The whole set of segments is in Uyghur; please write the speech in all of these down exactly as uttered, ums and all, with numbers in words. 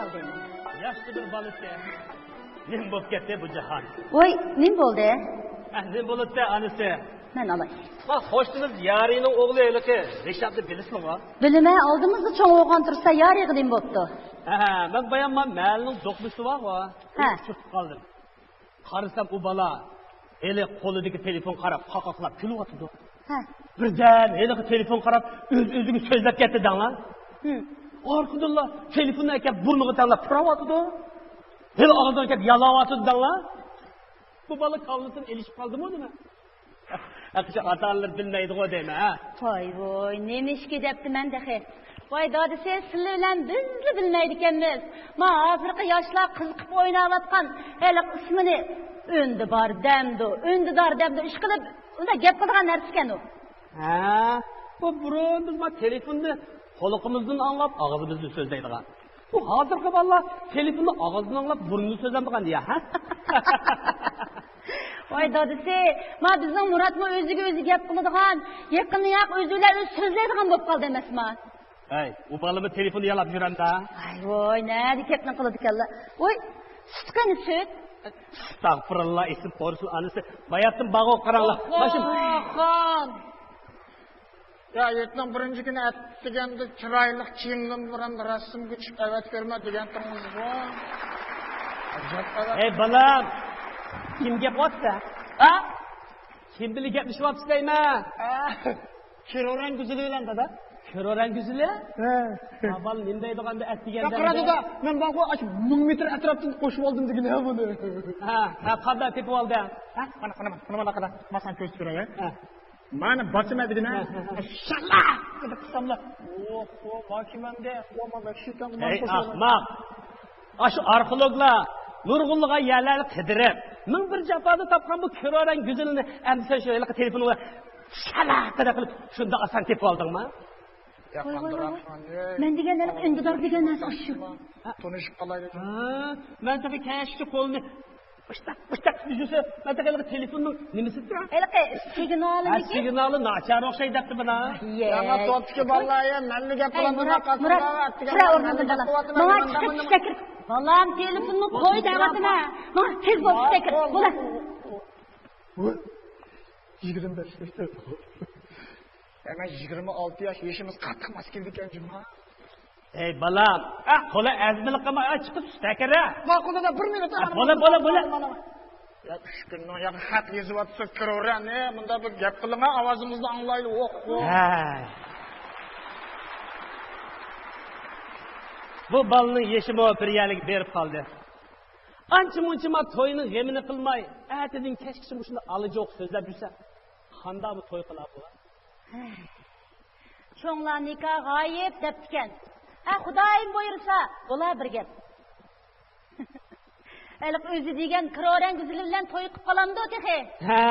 ياخشى بىر بالىسى. نېمە بولۇپ كەتتى بۇ جاھان؟ ۋوي، نېمە بولدى؟ ئە، نېمە بولۇپتۇ ئانىسى؟ مەن ئالاي. ۋا، قوشنىمىز يارىنىڭ ئوغلى ھېلىقى رىشاتنى بىلىسىزمۇ؟ بىلىمەن، ئالدىمىزدا چوڭ بولغان تۇرسا يارىغا نېمە بوپتۇ؟ ھە، مەن بايام مەن مەھەللىنىڭ دوقمۇشى بارغۇ. ھە. ئۇچۇرتۇپ قالدىم. قارىسام ئۇ بالا ھېلى قولىدىكى تېلېفون قاراپ قاقاقلاپ كۈلۈۋاتىدۇ. ھە. بىردەم ھېلىقى تېلېفون قاراپ ئۆز-ئۆزىگە سۆزلەپ كەتتى دەڭلار. ھىم. ئارقىدىنلا تېلېفوننى ئەكەپ بۇرنىغا دەڭلار پۇراۋاتىدۇ. ھېلى ئاغزىغا ئەكەپ يالاۋاتىدۇ دەڭلار. بۇ بالا كاللىسىنى ئېلىشىپ قالدىمۇ نېمە؟ ئەقىچە ئاتا-ئانىلىرى بىلمەيدىغۇ دەيمەن، ھە؟ ۋاي، ۋاي، نېمە ئىشكى دەپتىمەن تېخى. ۋاي، دادىسى، سىلەر بىلەن بىزلا بىلمەيدىكەنمىز. ما ھازىرقى ياشلار قىزىقىپ ئويناۋاتقان ھېلىقى ئىسمىنى ئۆندە بار دەمدۇ، ئۆندە دار دەمدۇ، ئىشقىلىپ، ئۇنداق گەپ قىلىدىغان نەرسىكەن ئۇ. ھە، بۇ بۇرۇن بىز ما تېلېفوننى قۇلىقىمىزدىن ئاڭلاپ، ئاغزىمىزدىن سۆزلەيدىغان. بۇ ھازىرقى بالىلار تېلېفوننى ئاغزىدىن ئاڭلاپ، بۇرنىدىن سۆزلەمدىغان يا. ۋاي دادىسى، ما بىزنىڭ مۇراتمۇ ئۆزىگە ئۆزى گەپ قىلىدىغان، يېقىندا ياق ئۆزى بىلەن ئۆزى سۆزلەيدىغان بولۇپ قالدى ئەمەسما؟ ھەي، ئۇ بالىمۇ تېلېفون يالاپ يۈرەمدۇ؟ ۋاي ۋاي، نەدە گەپنى قىلىدىكەنلا. ۋاي، سۈت قېنى سۈت؟ ئەستەغپۇرۇللا، ئېسىپ قورسۇن ئانىسى. باياتتىن باغۇ قاراڭلار. باشىم. خان! يا، يۇرتنىڭ بىرىنچى كۈنى ئەتىگەندە چىرايلىق كىيىملىرىم بىلەن رەسىمگە چۈشۈپ ئەۋەتىپ بېرىمەن دېگەنتىڭىزغۇ. ئەجەب ئەۋەت. ئەي بالام، كىم گەپ قىلىۋاتىسەن؟ ھە؟ كىم بىلەن گەپلىشىۋاتىسىز دەيمەن؟ ھە؟ كىرورەن گۈزىلى بىلەن دادا. كىرورەن گۈزىلى؟ ھە. ھا، بالا نېمە دەيدىغاندا ئەتىگەندە؟ يا قارا دادا، مەن بارغۇ ئاشۇ مىڭ مېتىر ئەتراپتىن قوشۇپ ئالدىم دېگىنە بۇنى. ھە، ھە، قانداق تېپىپ ئالدىڭ؟ ھە؟ مانا، مانا، مانا، مانا، قارا، مانا ساڭا كۆرسىتىپ بېرەي. ھە. مانا باسىمەن دېگىنە. ھە، ھە، ھە. شاللا! دەپ قىلساملا. ئوھو، باكىمەندە. ئەي ئەخمەق. ئاشۇ ئارخېئولوگلار نۇرغۇنلىغان يەرلەرنى قىدىرىپ، مىڭ بىر جاپادا تاپقان بۇ كۆرۈرەڭ گۈزىلىنى ئەمدى سەن شۇ ھېلىقى تېلېفونغا شالاققىدە قىلىپ شۇنداق ئاسان تېپىپ ئالدىڭما؟ ۋاي، ۋاي، ۋاي، ۋاي. مەن دېگەن ھېلىقى ئۈندىدار دېگەن نەرسە ئاشۇ. تونۇشۇپ قالايلى. ھە، مەن تېخى كەچكىچە قولىنى ئۇشتاق، ئۇشتاق يۈزۈسى، مەن تېخى ھېلىقى تېلېفوننىڭ نېمىسىدە؟ ھېلىقى سىگنالىدىكى. ھە، سىگنالى ناچار ئوخشايدۇ دەپتۇ مانا. ياڭا توپتىكى بالىلار، يا، مەنلا گەپ قىلىمەن، مۇرات، مۇرات، تۇرا ئورنۇڭدىن بالا. ماڭا چىقىپ ئىشتە كىر. بالام، تېلېفوننى قوي دەۋاتىمەن. ماڭا تېز بول، ئىشتە كىر. بولا. يىگىرمە بەش ياشتا. يا، مەن يىگىرمە ئالتە ياش، يېشىمىز قاتتىق ماس كېلىدىكەن جۇما. ئەي بالام، ئە، قولى ئەزمىلىق قىلما، ئە، چىقىپ ئىشتە كىر. ماقۇل دادا، بىر مىنۇت. ئە، بولا، بولا، بولا. يا، ئۈچ كۈننىڭ ياقى خەت يېزىۋاتسا كىرىۋېرەن، ئە، مۇنداق بىر گەپ قىلىڭ، ئاۋازىڭىزنى ئاڭلايلى، ئوھ، ئوھ. ھە. بۇ بالىنىڭ يېشىمۇ بىر يەرلىك بېرىپ قالدى. ئانچە-مۇنچە ما توينىڭ غېمىنى قىلماي، ئەتىدىن كەچكىچە مۇشۇنداق ئالا-جوق سۆزلەپ يۈرسە، قانداقمۇ توي قىلار بۇلار؟ چوڭلار نىكاھ غايىب دەپتىكەن. ھە، خۇدايىم بۇيرۇسا، بولا بىر گەپ. ھېلىقى ئۆزى دېگەن كرورەن گۈزىلى بىلەن توي قىپ قالامدۇ تېخى؟ ھە،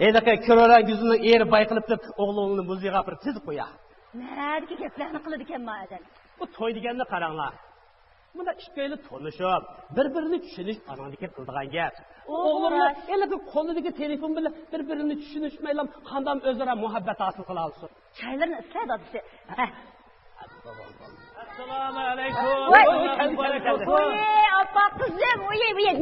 ھېلىقى كرورەن گۈزىلىنىڭ ئېرى بايقىلىپ دەپ ئوغلۇڭنى مۇزېيغا ئاپىرىپ تىزىپ قويا. نەدىكى گەپلەرنى قىلىدىكەن ما ئادەم. بۇ توي دېگەننى قاراڭلار. مۇنداق ئىككىيلەن تونۇشۇپ، بىر-بىرىنى چۈشىنىش ئانىڭدىكى قىلىدىغان گەپ. ئوغۇللار ھېلىقى قولىدىكى تېلېفون بىلەن بىر-بىرىنى چۈشىنىشمەيلا قانداق ئۆزئارا مۇھەببەت ھاسىل قىلالىسۇن؟ چايلىرىنى ئىسسىلا دادىسى. ھە. ئەسسالامۇ ئەلەيكۇم. ۋاي. ۋاي، ئاپا قىزىم، ۋاي، ۋاي.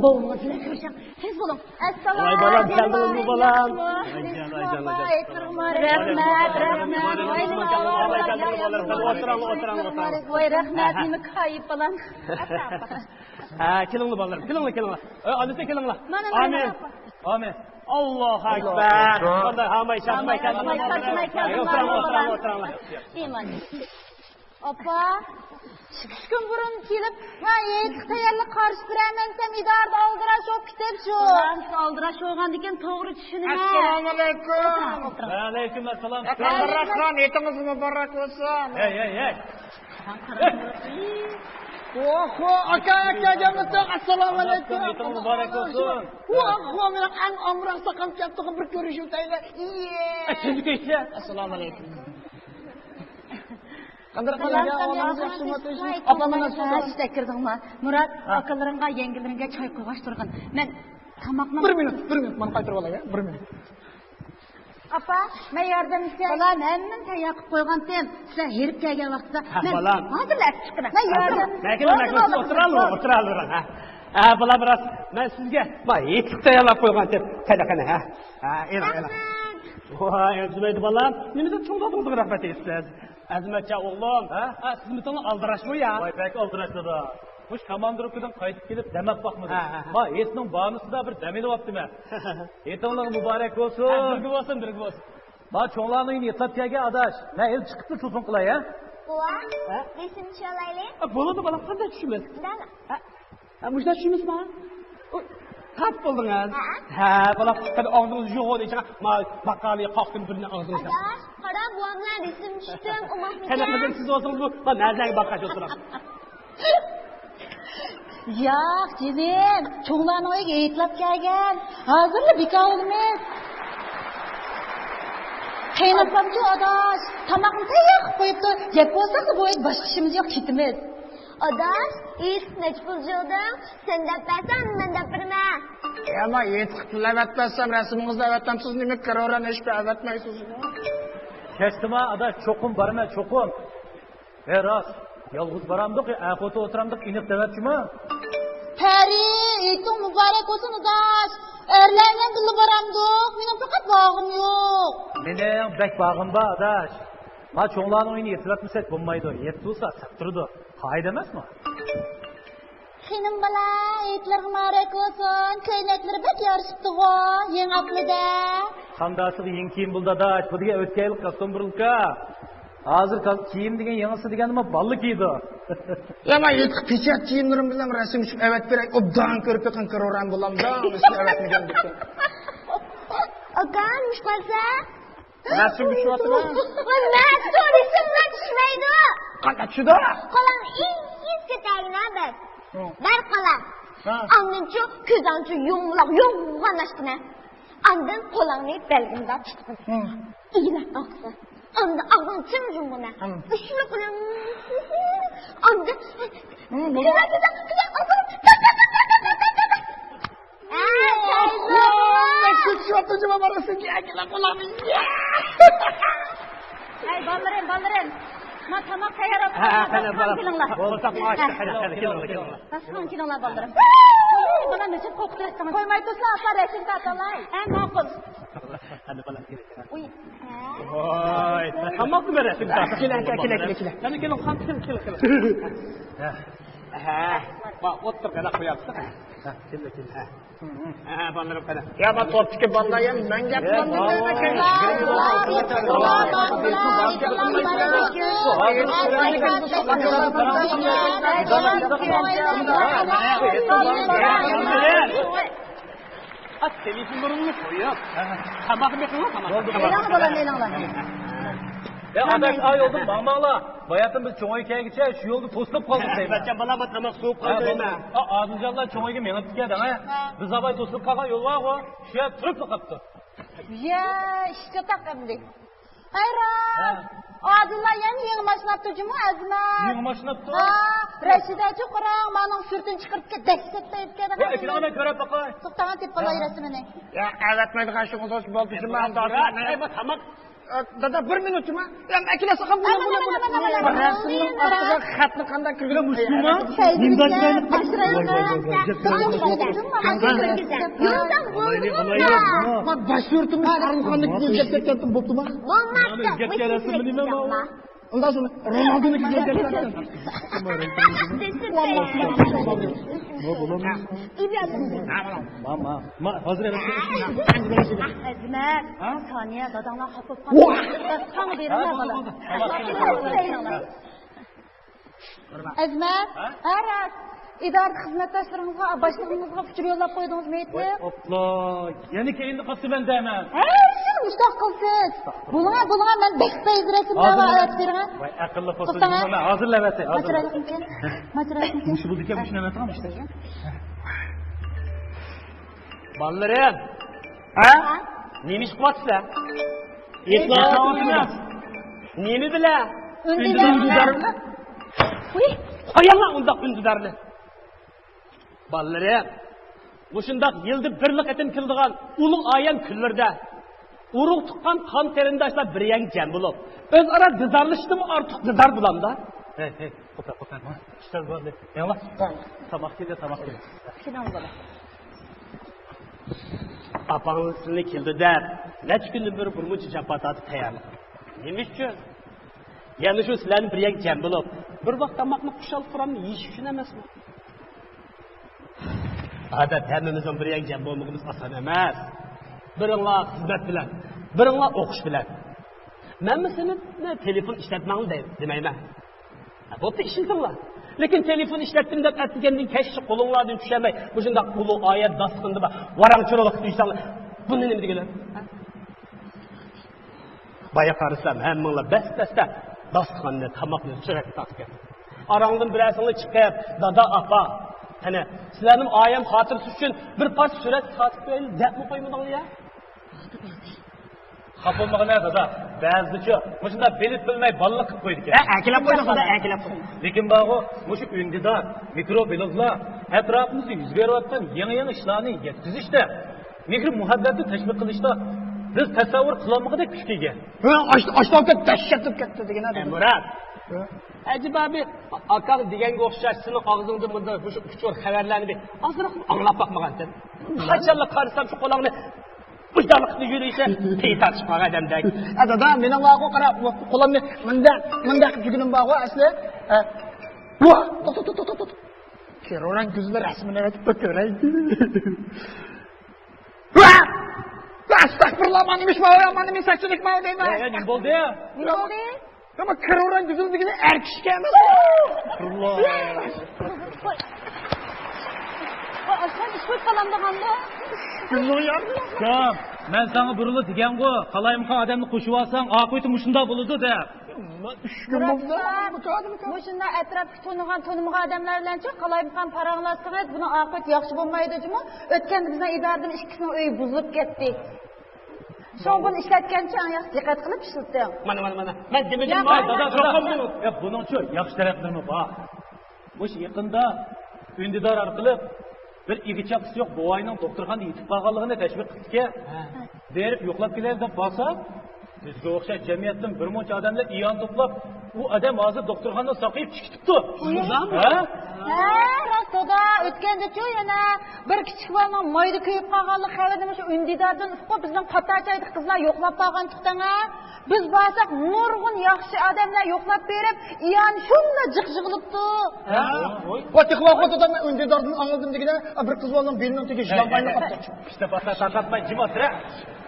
بوۋىڭىز بىلەن كۆرۈشۈڭ. تېز بولۇڭ. ئەسسالام. ۋاي، بالام، كەلدىڭىزمۇ، بالام؟ ۋاي، جان، ۋاي، جان، ۋاي، جان. رەھمەت، رەھمەت. ۋاي، رەھمەت. ئولتۇراڭ، ئولتۇراڭ، ئولتۇراڭ. ۋاي، رەھمەت، نېمە كايىپ بالام. ھە، كېلىڭلار، بالىلىرىم، كېلىڭلار، كېلىڭلار. ئە، ئانىسى، كېلىڭلار. مانا، مانا، ئامىن. مانا. ئامىن. ئاللاھۇ ئەكبەر. قانداق ھاماي شادىماي كەلدىڭلار، بالىلىرىم. ئولتۇراڭلار، ئولتۇراڭلار، ئولتۇراڭلار. ئىمان. ئاپا، ئىككى كۈن بۇرۇن كېلىپ، ھە، ھېيتقا تەييارلىق قارىشى بېرەمەن دېسەم، ئىدارىدە ئالدىراش بولۇپ كېتىپسۇ. بالام، ئالدىراش بولغاندىكىن توغرا چۈشىنىمەن. ئەسسالامۇئەلەيكۇم. ئولتۇرۇڭ، ئولتۇرۇڭ. ۋەئەلەيكۇم ئەسسالام. ئەپەندىم رەھمان، ھېيتىڭىز مۇبارەك بولسۇن. ھەي، ھەي، ھەي. ئوھو، ئاكا، ئاكا، جانلىقىم، ئەسسالامۇئەلەيكۇم. ھېيتىڭىز مۇبارەك بولسۇن. ئوھو، مېنىڭ ئەڭ ئامراق ساقام كەپتۇ، بىر كۆرۈشۈۋېتەيلى. ئى. ئە، سىزنى كۆرسە. ئەسسالامۇئەلەيكۇم. قانداق قىلدىڭىز؟ ئاپا، مانا سىز. ھە، ئىشتە كىردىڭما؟ مۇرات، ھە. ئاكىلىرىڭغا، يەڭگىلىرىڭگە چاي قويغاچ تۇرغىن. مەن تاماقنىڭ. بىر مىنۇت، بىر مىنۇت، مانا قايتۇرۇپ ئالاي، ھە؟ بىر مىنۇت. ئاپا، مەن ياردەملىشەي. بالام، ھەممىنى تەييار قىلىپ قويغانتىم. سىلەر ھېرىپ كەلگەن ۋاقتىدا ھە، مەن بالام. ھازىرلا ئەپ چىقىمەن. مەن ياردەم. مەن كېلىڭ، مەن كېلىڭ، ئولتۇرالىۋېرىڭ، ئولتۇرالىۋېرىڭ، ھە. ھە، بالام، راست. مەن سىزگە، ما، ھېيتلىق تەييارلاپ قويغانتىم. قېنى، قېنى، ھە. ھە، ئېلىڭ، ئېلىڭ. رەھمەت. ۋاي، ئەرزىمەيدۇ، بالام. نېمىدىن چوڭلاردىڭىز، رەھمەت ئېيتىسىز. ئەزىمەتجان ئوغلۇم، ھە؟ ھە، سىزمۇ تېڭى ئالدىراشمۇ يا؟ ۋاي، بەك ئالدىراش دادا. مۇشۇ كاماندىروپكىدىن قايتىپ كېلىپ دەم ئېلىپ باقمىدىم. ھە، ھە، ھە. ما، ھېيتنىڭ بامىسىدا بىر دەم ئېلىۋاپتىمەن. ھېيتىڭلار مۇبارەك بولسۇن. ھە، بىرگە بولسۇن، بىرگە بولسۇن. ما، چوڭلارنىڭ ئۆيىنى ئېيتلاپ كەلگەن ئاداش. مەن ھېلى چىقىپلا تېلېفون قىلاي، ھە؟ بوۋا، ھە؟ رەسىم چۈشۈرەيلى. ھە، بولىدۇ، بالام، قانداق چۈشىمىز؟ مۇنداقلا. ھە؟ ھە، مۇشۇنداق چۈشىمىزما؟ ئۇي، تاپ بولدىڭىز. ھە؟ ھە، بالام، قېنى ئاغزىڭىزنى يۇغۇن، ئىچىغا ما-، ماقالە، قاقتىن بىرنى ئاغزىڭىزغا. ئاداش، قارا، بۇۋام بىلەن رەسىم چۈشتۈم، ئۇمۇ قېنى، قېنى، سىز بولسىڭىز بۇ، ما، نەرسىلەرگە باققاچ ئولتۇرۇڭ. ياق، جېنىم، چوڭلارنىڭ ئۆيىگە ھېيتلاپ كەلگەن. ھازىرلا بىكار بولىمىز. قېيىنئاپامچۇ ئاداش، تاماقنى تەييار قىلىپ قويۇپتۇ. يەپ بولساقلا بولدى، باشقا ئىشىمىز يوق، كېتىمىز. ئاداش، ھېيت نەچچە پۇل جىلدىڭ؟ سەن دەپ بەرسەڭ، مەن دەپ بېرىمەن. يا، ما، ھېيتقا پۇل ئەۋەتمەسەم، رەسىمىڭىزنى ئەۋەتەمسىز، نېمە كاروران ھېچبىر ئەۋەتمەيسىز؟ كەچتىما ئاداش، چوقۇم بارىمەن، چوقۇم. ھە، راست. يالغۇز بارامدۇق يا ئەر خوتۇن ئولتۇرامدۇق، ئېنىق دەۋەتچىما. پەرى، ھېيتىڭ مۇبارەك بولسۇن ئاداش. ئەرلەر بىلەن بىللە بارامدۇق؟ مېنىڭ پەقەت بارغۇم يوق. مېنىڭ بەك بارغۇم بار ئاداش. ما چوڭلارنىڭ ئۆيىنى يېتىۋەتمىسەك بولمايدۇ. يەتتە بولسا سەپ تۇرىدۇ. قائىدە ئەمەسمۇ؟ خېنىم بالا، ھېيتلىرىڭ مۇبارەك بولسۇن. كۆينەكلىرى بەك يارىشىپتىغۇ، يېڭى ئاپلىدە. قانداقسىغا يېڭى كىيىم بولدى ئاداش، بۇ دېگەن ئۆتكەن يىلقى كاستيوم بۇرۇلكا. ھازىر كا-، كىيىم دېگەن يېڭىسى دېگەننىمۇ بالىلار كىيىدۇ. يا، مەن ھېيتقا پېچەت كىيىملىرىم بىلەن رەسىم چۈشۈپ ئەۋەتىپ بېرەي. ئوبدان كۆرۈپ بېقىڭ، كاروران بولامدۇ، ئەۋەتمىگەن دېسە. ئاكام، مۇشۇ قارىسا. رەسىم چۈشۈۋاتىمەن. ۋاي، مەن تۇرسۇملا چۈشمەيدۇ. قانداق چۈشىدۇ؟ قولۇڭ ئىز كېتەرگىنە بەر. ھە. بەر قولۇڭ. ھە. ئاندىنچۇ كۆزۈڭچۇ يۇمىلاپ يوغان ئاچقىنە. ئاندىن قولۇڭنى بەلگىمدە تۇتقىن. ھە. ئىگىلەپ باقسا. ئاندىن ئاغزىڭ چىڭ يۇمغىنە. ھە. ئۇشلا قولۇڭ. ئاندىن. ھە، بولدى. كۆزۈڭ، كۆزۈڭ، كۆزۈڭ، ئاغزىڭ. ئەي، بالىلىرىم، بالىلىرىم. ما تاماق تەييارلاپ قويدۇم. ھە، قېنى، بالام. كېلىڭلار. بولدى، تاماق ئاشتى. قېنى، قېنى، كېلىڭلار، كېلىڭلار. باسقان كېلىڭلار، بالىلىرىم. ئەي، بالام، نېچە قورقۇتۇۋەتتىڭىز. قويماي تۇرسىلا، ئاپا، رەسىم تارتالاي. ھە، ماقۇل. قېنى، بالام، كېلىڭ. ئۇي. ۋاي، تاماقنى بېرەسىز. كېلىڭ، كېلىڭ، كېلىڭ، كېلىڭ. قېنى، كېلىڭ، قېنى، كېلىڭ، كېلىڭ. ھە. ھە، ما، ئولتۇر، قاراپ قوياپسىز. ھە، كېلىڭ، كېلىڭ. ھە. ھە، بالىلىرىم، قاراپ. يا، ما، توپتىكى بالىلار يا، مەن گەپ قىلدىم. ئات، تېلېفونلىرىڭنى قويۇپ، تاماقنى بېقىڭلار، تاماق. بولدى، بولدى. ئېلىڭلار، بالام، ئېلىڭلار. يا، ئاداش، ئا يولدىن ماڭماڭلار. باياتىن بىز چوڭ ئۆيگە كەلگۈچە شۇ يولدا توسۇلۇپ قالدۇق دەيمەن. بەچچان بالام، تاماق سوۋۇپ قالدى دەيمەن. ھە، ئادىلجانلار چوڭ ئۆيگە مېڭىپ كەتكەن، ھە؟ بىز ئاۋاي توسۇلۇپ قالغان يول بارغۇ، شۇ يەردە تۇرۇپلا قاپتۇ. يا، ئىش چاتاق ئەمدى. ھەيران. ھە. ئادىللار يەنە يېڭى ماشىنا ئاپتۇ جۇمۇ، ئەزمەت. يېڭى ماشىنا ئاپتۇ؟ ھە، رەشىدەچۇ قاراڭ، مانىڭ سۈرىتىنى چىقىرىپ كەت، دەھشەت دەيدىكەن. ۋاي، ئەكىلىڭلار، كۆرۈپ باقاي. توختاڭ، تېپىپ بالاي رەسىمىنى. يا، ئەۋەتمەيدىغان ئىشىڭىز بولسا بولدى جۇمۇ. ئە، دادا، بىر مىنۇت جۇمۇ. يا، ئەكىلەسە قانداق بولىدۇ؟ رەسىمنىڭ ئاستىغا خەتنى قانداق كىرگۈزۈپ قويىدۇ؟ مۇشۇما؟ مۇنداق چىرايلىق. باش سۈرىتىمىز شاھرۇخ خاندىكى بولۇپ كەتكەن بولۇپتۇما؟ بولماپتۇ. ئۇنداق سۆزلە، رونالدونىڭكى بولۇپ كەتكەن. ماما، ما، ھازىر ئەمەس. ئەزمەت، ھە؟ سانىيە، داداڭلار خاپا بولۇپ قالدى. ساڭا بېرىڭلار، بالام. ئەزمەت، ھە؟ ھە، راست. ئىدارىدە خىزمەتداشلىرىڭىزغا، باشلىقىڭىزغا ئۇچۇر يوللاپ قويدىڭىزمۇ ھېيتلىق؟ ۋاي، ئوپلا. يەنە كەينىدە قاپتىمەن دەيمەن. ھەممىسىنى مۇشۇنداق قىلىسىز. بولۇڭا، بولۇڭا، مەن بەك پەيزى رەسىملەرنى ئەۋەتىپ بېرىڭە. ۋاي، ئەقىللىق بولسا، توختاڭ، مەن ھازىرلا ئەۋەتەي، ھازىرلا. ماچرايلىقمىكىن؟ ماچرايلىقمىكىن؟ مۇشۇ بولىدىكەن، مۇشۇنى ئەۋەتىڭ، مۇشۇ. بالىلىرىم. ھە؟ نېمە ئىش قىلىۋاتىسىلەر؟ ئېسىلەۋاتىمەن. نېمە بىلەن؟ ئۈندىدار بىلەن. ۋۇي، قويۇڭلار ئۇنداق ئۈندىدارنى. بالىلىرىم، مۇشۇنداق يىلدا بىرلا قېتىم كېلىدىغان ئۇلۇغ ئايەم كۈنلىرىدە ئۇرۇق تۇغقان، قان قېرىنداشلار بىر يەرگە جەم بولۇپ، ئۆزئارا دىدارلىشىشتىنمۇ ئارتۇق دىدار بولامدا؟ ھەي، ھەي، توختا، توختا. ئىشلار بار دەپ. ياڭلا. تاماق كەلدى، تاماق كەلدى. كېلىڭ، بالا. ئاپاڭىز سىلىنى كېلدى دەپ، نەچچە كۈندىن بېرى بىر مۇنچە جاپا تارتىپ تەييارلىق. نېمە ئۈچۈن؟ يەنە شۇ سىلەرنى بىر يەرگە جەم بولۇپ، بىر ۋاق تاماقنى خۇشال-خۇرام يېيىش ئۈچۈن ئەمەسمۇ؟ ئادەت ھەممىمىزنىڭ بىر يەرگە جەم بولمىغىنىمىز ئاسان ئەمەس. بىرىڭلار خىزمەت بىلەن، بىرىڭلار ئوقۇش بىلەن. مەنمۇ سىلىنى تېلېفون ئىشلەتمەڭ دەي-، دېمەيمەن. ھە، بوپتۇ، ئىشلىتىڭلار. لېكىن تېلېفون ئىشلەتتىم دەپ ئەتىگەندىن كەچكىچە قولۇڭلاردىن چۈشەلمەي، مۇشۇنداق ئۇلۇغ ئايەت داستىخىنىدا بار ۋاراڭ-چۇرۇڭ قىلىپ يۈرسەڭلار، بۇنى نېمە دېگىلى؟ بايا قارىسام، ھەممىڭلار بەس-بەستە داستىخاننى، تاماقنى سۈرەتكە تارتىپ كەتتى. ئاراڭدىن بىرەرسىڭلار چىقىپ، دادا، ئاپا، قېنى، سىلەرنىڭ ئائىلەم خاتىرىسى ئۈچۈن بىر پارچە سۈرەت تارتىپ قويايلى دەپمۇ قويمىدىڭلار يا؟ خاپا بولمىغىن ھە، دادا. بەزىدىچۇ مۇشۇنداق بىلىپ بىلمەي بالىلىق قىلىپ قويىدىكەن. ھە، ئەكىلەپ قويدۇق، دادا، ئەكىلەپ قويدۇق. لېكىن بارغۇ، مۇشۇ ئۈندىدار، مىكروبىلوگلار ئەتراپىمىزدا يۈز بېرىۋاتقان يېڭى-يېڭى ئىشلارنى يەتكۈزۈشتە، مېھىر-مۇھەببەتنى تەشۋىق قىلىشتا بىز تەسەۋۋۇر قىلالمىغۇدەك كۈچكە ئىگە. ھە، ئاشۇ، ئاشۇ دەھشەت بولۇپ كەتتى دېگىنە. ئە، مۇرات. ھە. ئەجەبا بىر ئاكاڭ دېگەنگە ئوخشاش سېنىڭ ئاغزىڭدىن مۇنداق مۇشۇ ئۇچۇر خەۋەرلەرنى بىر ئازراقمۇ ئاڭلاپ باقمىغانتىم. قاچانلا قارىسام شۇ قولۇڭنى مۇشۇنداقلىقتا يۈرۈشى تېيى تارتىشىپ قالغان ئادەمدەك. ئە، دادا، مېنىڭ بارغۇ، قارا، بۇ قولۇمنى مۇنداق، مۇنداق قىلىپ يۈرگىنىم بارغۇ ئەسلى. ئە، ۋاھ، توختا، توختا، توختا، توختا. كىروران كۆزلىرى رەسىمىنى ئېتىپ بىر كۆرەي. ۋاھ! ئەستەغپۇرۇللا، مانا نېمە ئىش بار، مانا نېمە سەتچىلىك بار دەيمەن. يا، يا، نېمە بولدى؟ نېمە بولدى؟ يا، ما كىروران كۆزلىرى دېگىنى ئەر كىشىكەن. ئەستەغپۇرۇللا. ۋاي، ئاشۇنداق ئىش بولۇپ قالامدىغاندا. كىم؟ مەن ساڭا بۇرۇنلا دېگەنغۇ، قالايمىقان ئادەمنى قوشۇۋالساڭ، ئاقىۋىتى مۇشۇنداق بولىدۇ دەپ. ئۈچ كۈن بولدى. مۇشۇنداق ئەتراپتىكى تونۇغان، تونۇمىغان ئادەملەر بىلەنچۇ قالايمىقان پاراڭلاشسىڭىز، بۇنىڭ ئاقىۋىتى ياخشى بولمايدۇ جۇمۇ. ئۆتكەندە بىزنىڭ ئىدارىدىن ئىككىسىنىڭ ئۆيى بۇزۇلۇپ كەتتى. شۇڭا بۇنى ئىشلەتكەنچە ئەڭ ياخشى دىققەت قىلىپ ئىشلىتىڭ. مانا، مانا، مانا. مەن دېمىدىممۇ؟ يا، دادا، چوقۇم بۇ. يا، بۇنىڭچۇ ياخشى تەرەپلىرىمۇ بار. مۇشۇ يېقىندا ئۈندىدار ئارقىلىق بىر ئىگە چاقىسى يوق بوۋاينىڭ دوختۇرخانىدا يېتىپ قالغانلىقىنى تەشۋىق قىپتىكەن. ھە. بېرىپ يوقلاپ كېلەيلى دەپ بارسا، بىزگە ئوخشاش جەمئىيەتتىن بىر مۇنچە ئادەملەر ئىئانە توپلاپ، ئۇ ئادەم ھازىر دوختۇرخانىدا ساقىيىپ چىقىپتۇ. ھە؟ ھە، راست دادا، ئۆتكەندىچۇ يەنە بىر كىچىك بالىنىڭ مايدا كۆيۈپ قالغانلىق خەۋىرىنى مۇشۇ ئۈندىداردىن ئۇقۇپ، بىزنىڭ قاتار جايدىكى قىزلار يوقلاپ بارغانتۇق دەڭە. بىز بارساق نۇرغۇن ياخشى ئادەملەر يوقلاپ بېرىپ، ئىئانە شۇنداق جىق يىغىلىپتۇ. ھە؟ ۋاي، تېخى ۋاقىت ئۆتەلمەي ئۈندىداردىن ئاڭلىدىم دېگىنە، بىر قىز بالىنىڭ بېلىنىڭ تېگى يىلان باينى قاپتۇ. ئىشتە باشلار تارقاتماي جىم ئولتۇرە.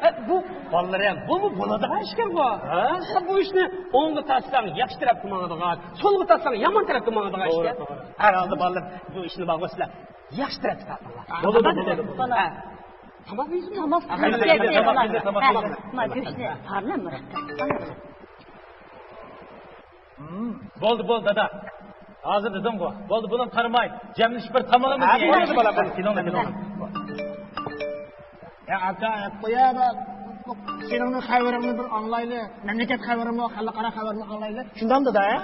ئە، بۇ بالىلار ھەم بۇمۇ بولىدىغان ئىشكەن بۇ. ھە؟ بۇ ئىشنى ئوڭغا تارتساڭ ياخشى تەرەپكە ماڭىدىغان، سولغا تارتساڭ يامان تەرەپكە ماڭىدىغان ئىشكەن. توغرا، توغرا. ھەر ھالدا بالىلار، بۇ ئىشنى بارغۇ سىلەر ياخشى تەرەپكە تارتىڭلار. بولىدۇ، بولىدۇ، بولىدۇ. ھە. تاماق يېيسىزمۇ؟ تاماق، ھە، تاماق، تاماق، تاماق. ھە، ما گۆشنى پارلا مۇرەككەپ. بولدى، بولدى، دادا. ھازىر دېدىڭغۇ. بولدى، بۇنىڭغا قارىماي، جەملىشىپ بىر تامىقىمىز يەيلى. بولدى، بالام، بولدى. كېلىڭلار، كېلىڭلار. يا ئاكا، ياق قويا، سېنىڭ خەۋىرىڭنى بىر ئاڭلايلى. مەملىكەت خەۋىرىمۇ، خەلقئارا خەۋىرىمۇ ئاڭلايلى. شۇنداقمۇ، دادا، ھە؟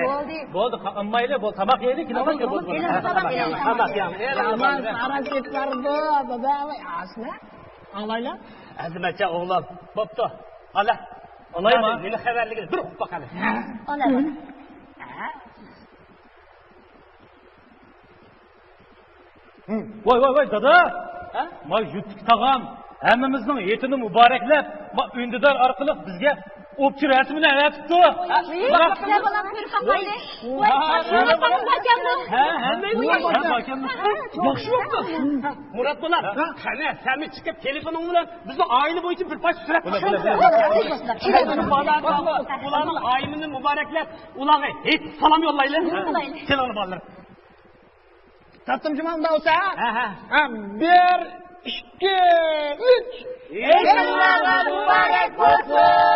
بولدى. بولدى، ئالمايلى، بولدى، تاماق يەيلى، كېلىڭلار، بولدى، بولدى. تاماق يەڭ. يامان سارا كېتىپ بارىدۇ، دادا، ۋاي، ئاسنە. ئاڭلايلى. ئەزىمەتجان ئوغلۇم، بوپتۇ. ئالا. ئالايما؟ نېمە خەۋەرلىكىنى بىر ئۇقۇپ باقايلى. ئالا. ۋاي، ۋاي، ۋاي، دادا! ھە؟ ما يۇرتتىكى تاغام ھەممىمىزنىڭ ھېيتىنى مۇبارەكلەپ، ما ئۈندىدار ئارقىلىق بىزگە ئوپچە رەسىمىنى ئەۋەتىپتۇ. ھە، ھەممەيلى. ھە، ھەممەيلى. ياخشى بوپتۇ. مۇرات بالا، قېنى، سەنمۇ چىقىپ تېلېفونۇڭ بىلەن بىزنىڭ ئائىلە بويىچە بىر پارچە سۈرەت چىقار. ئۇلارنىڭ ئائىلىنى مۇبارەكلەپ، ئۇلارغا ھېيت سالام يوللايلى. يوللايلى. كېلىڭلار بالىلار. تارتتىم جۇما ئۇنداق بولسا. ھە، ھە. ھە، بىر، ئىككى، ئۈچ. ھېيتىڭلار مۇبارەك بولسۇن.